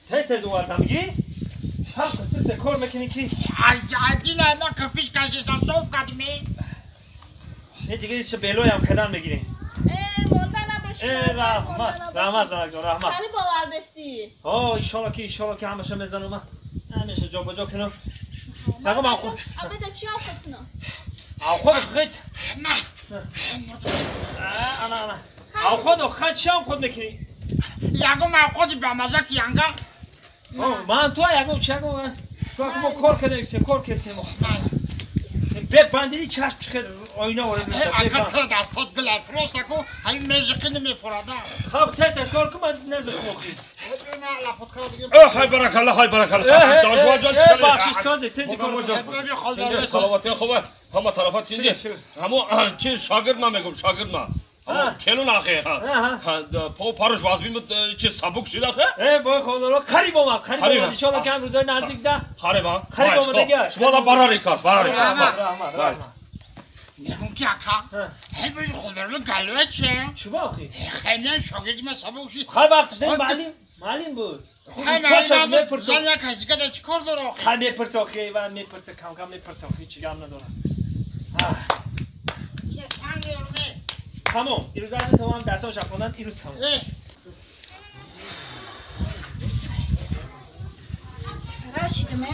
Тез тез овардам миги? Шаб суст кор мекунӣ ки? Дина ма кирпич кашисам соф кардим. Не дига иш белоям кадан мегирем. Монда набошӣ. Раҳмат, раҳмат занак ҷон, раҳмат. Қариб овардасти. О, иншоалло ки иншоалло ки ҳамаша мезанам ман. Ҳамеша ҷо ба ҷо кунам. Нақо ман худ. Абеда чӣ овқат кунам? Овқат хит. Ма. Ана ана. Овқат охат чӣ овқат мекунӣ? Ягон овқати бамаза ки янга. Ман ту ягон чӣ ягон ту мо кор кардем, кор кардем. Бе бандиди чашм чихел оина ворид мешавад. Ака тра дастот гила просто ку ҳамин межиқи намефурада. Хаб тез тез кор кун ман незихм охи. Ҳай баракалла, ҳай баракалла. Донишманд ҷон чӣ бахшиш созе тинҷи кор кун. Саломатӣ хубе. Ҳама тарафа тинҷи. Ҳамо чи шогирд ман мегум, шогирд ман. Келун ахе. По паруш вазбин буд чи сабук шид ахе? Бой хондаро қариб омад, қариб омад. Иншоалло ки ҳам рӯзои наздик да. Қариб а? Қариб омадагӣ. Шумо да барари кор, барари кор. Раҳмат, раҳмат. Мегум ки ака, ҳай бой хондаро галва че? Чӣ ба охи? Хеле шогирди ман сабук шид. Хай вақтш не маълим, маълим буд. Хай маълим буд. Зан як ҳазига да чӣ кор дора охи? Хай мепурса охи, ва мепурса, кам кам мепурса охи, чӣ гап надорам. Тамом. Ирӯз аз тамом дастон шафондан ирӯз тамом. Рашидме?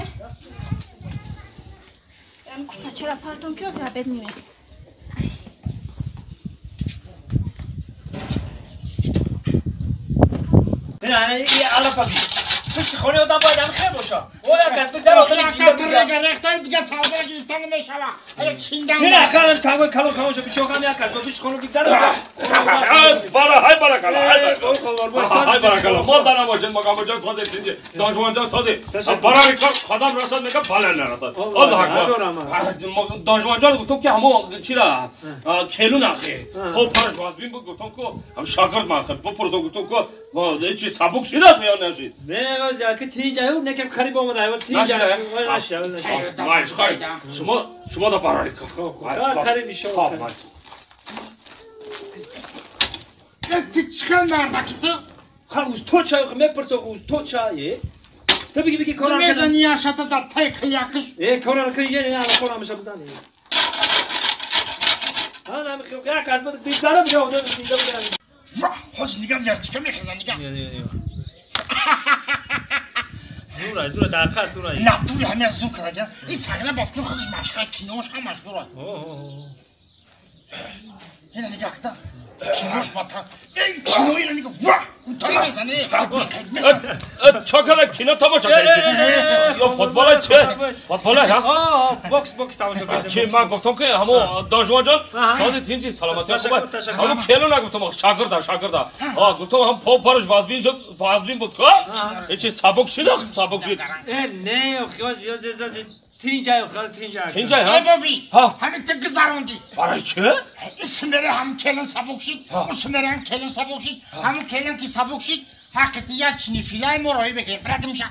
Ам кутачара партон ки оза бед миёй. Не, не, и алафа би. Пушти хонаи одам бояд ҳам хел боша. Оя кас бизар одам зинда бигирад. Рехтаи дига савдо гирифтан намешава. Ая чиндан. Не, хелам сангои калон калон шо бичоқам як кас пушти хона бигзар. Бара, ҳай баракалла, ҳай баракалла. Ҳай баракалла. Мол дана бошед, мақом ҷон созе тинҷи. Донишманд ҷон созе. Барари кор қадам расад мега бале нарасад. Аллоҳ акбар. Донишманд ҷон гуфтам ки ҳамо чира келун ахи. Хоб параш вазбин буд гуфтам ку ҳам шогирд ман хел бипурсам гуфтам ку чи сабук шид ё нашид? Не, воз яки тинҷа ю некем қариб омада, ай тинҷа. Нашид. Майш хай. Шумо шумо да барари кор. Қариб иншоалло. Ти чӣ мардаки ту? Ха усто чай мепурсо усто чай. Ту биги биги кора мезани яшата да тай киякш. Кора кини не ала кора меша бизани. Ана ми як аз бад бизарам я одам зинда бигирам. Ва, ҳоз нигам вертика мехеза нигам. Зура, зура дар хат зура. Натури ҳамин зур карда. Ин сагра бафтим худаш машқа кинош ҳамаш зура. Ина нигаҳ кда. Кинош батар. Эй, киноиро нигаҳ. Ва, утари мезане. Чакала кино тамошо кардӣ? Ё футбола че? Футбола ҳа? Бокс, бокс тамошо кардем. Чи ман гуфтам ки ҳамо донишманд ҷон, сози тинҷи саломатӣ хуб. Ҳамо кело нагуфтам, шогирда, шогирда. А гуфтам ҳам по параш вазбин шуд, вазбин буд ка? Чи сабук шид, сабук шид. Не, хиёз ёз ёз тинҷай, хел тинҷай. Тинҷай ҳа? Эй боби, ҳа? Ҳамин ту гузаронди. Барои чӣ? Исмере ҳам келин сабук шид, усмере ҳам келин сабук шид, ҳамун келин ки сабук шид, ҳаққи ти як чинифилаи мо роҳӣ бигирем. Бирагимша.